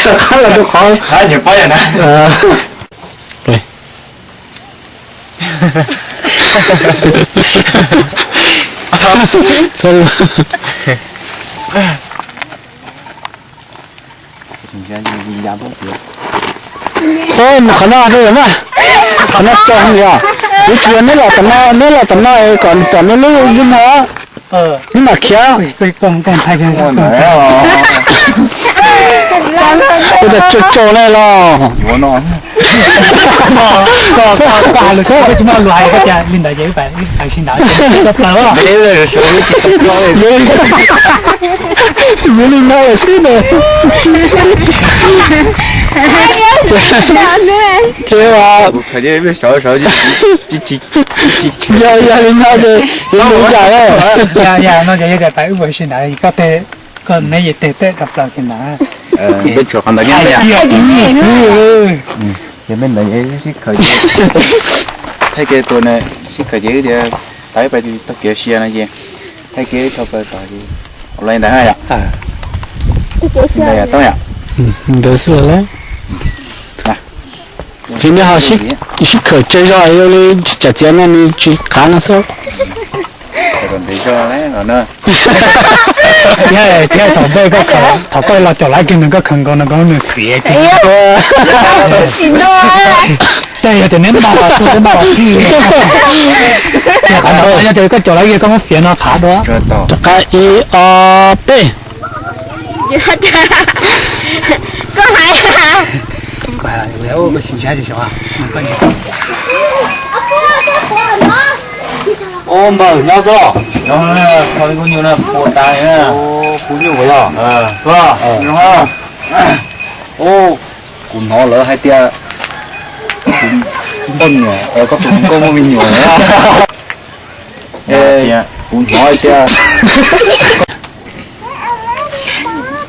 Rov qab los rau qhov. Mus qhov no rau na. Qhov no tso yom. Yuav tsis yog neb los tom no, neb los tom no kom pom neb lub ntsej muag. Neb mam khiav. Ua tas tso tso na los. Koj hais lus tsis muaj lus hais, koj tias li ntawd ces wb pais sib nrad plaws. Yuav li no lawm xwb na. Ces yog, yog li no ces yuav mus yam. No ces yog tias pais wb pais sib nrad, koj tej, koj neb yeej tej teb rau plaws kiag ntawd. Peb tshuav qhov ntawd kiag. Ces peb ntawd sib khaws, thaij kev tua na, sib khaws ces tias tau ib pais tau kev sia no ces thaij kev dhau plaws tom ces ua li ntawd yom. Ntawd xwb los lawm. Ces neb ho sib khaws tsawg zog zoo li tsam txiav no nws tsis qab no xwb. Thiab thaum ntej koj, thaum koj los caum lawv kiag nws, koj khaws nkaus nws, nkaus nws xiav kiag. Tej yog tias neb npaj los tuaj, neb npaj los txij. Ces qhov ntawd yog tias koj caum lawv kiag koj muab fiav no qhav dua. Rov qab ib ob peb. Koj hais, koj hais, koj tsis ntshai tsis xyov. Ua npawg nyob xwb. Nyob, kuv nyuj na, pua tas li na. Kuv nyuj puas yog? Kuv hnov lawv hais tias kuv nkauj nyuam, koj tus nkauj muaj me nyuam na. Kuv hnov hais tias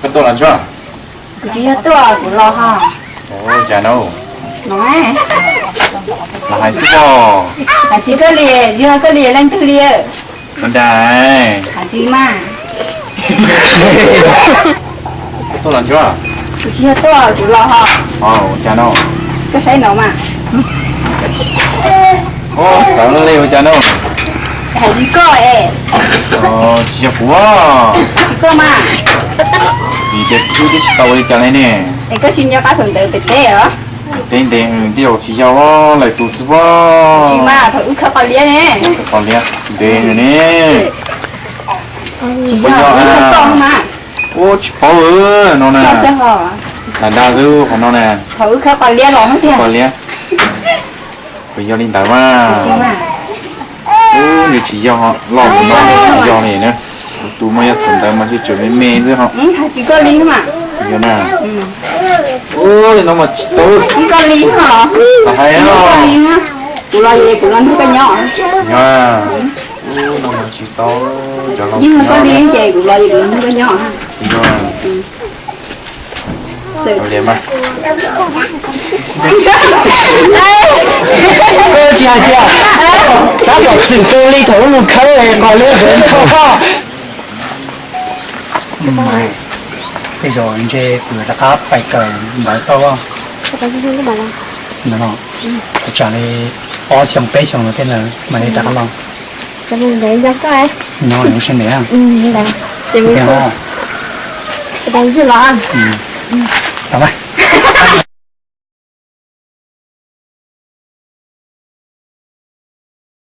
koj tuaj los tsuag. Kuv tsis yog tuaj, kuv los ho. Ua cas no? No, los hais xwb os. Hais tsis koj li, tsis yog koj li leej twg li. Sawv daws, hais tsis mas. Koj tuaj los tsuag. Kuv tsis yog tuaj, kuv los ho. Ua cas no? Koj saib no mas. Txawv li ua cas no? Hais tsis koj es. Tsis yog kuv. Tsis koj mas. Vim tias wb twb tsis tau ua li cas li ne. Es koj tsis nco qab thaum ntawd pem teb os? Teb ntev, tej zaum tsis yog lawm tus xwb pob. Tsis mas, thaum wb khawb qos liab ne. Qos liab ntev ne. Tsis yog, wb khawb koj mas. Ua tsis paub no na. Lam dag xwb qhov no na. Thaum wb khawb qos liab los tiag. Qos liab. Puas yog li ntawd mas? Nws tsis yog, los tsis yog li na. Kuv tus mas yog thaum ntawd mas tseem me me xwb ho. Tsis koj li mas. Yog na. Ua li no mas tsis tau. Koj li ho. Hais no. Kuv los es kuv los nrog koj nyob. Yog. Ua no mas tsis tau. Yeej koj li ces kuv los es kuv nrog koj nyob. Yog. Koj tsis hais tias tab tom txwm tu li thaum lub mus khawb qos liab ntawd tso koj. Tej zaum ntshe kuv yuav rov qab pais kawm ntawv tau. Ntawm no, tsam li ob xyoo peb xyoo no tej ntawd mam li rov qab los. Nyob lub sab ntev. Tau mas.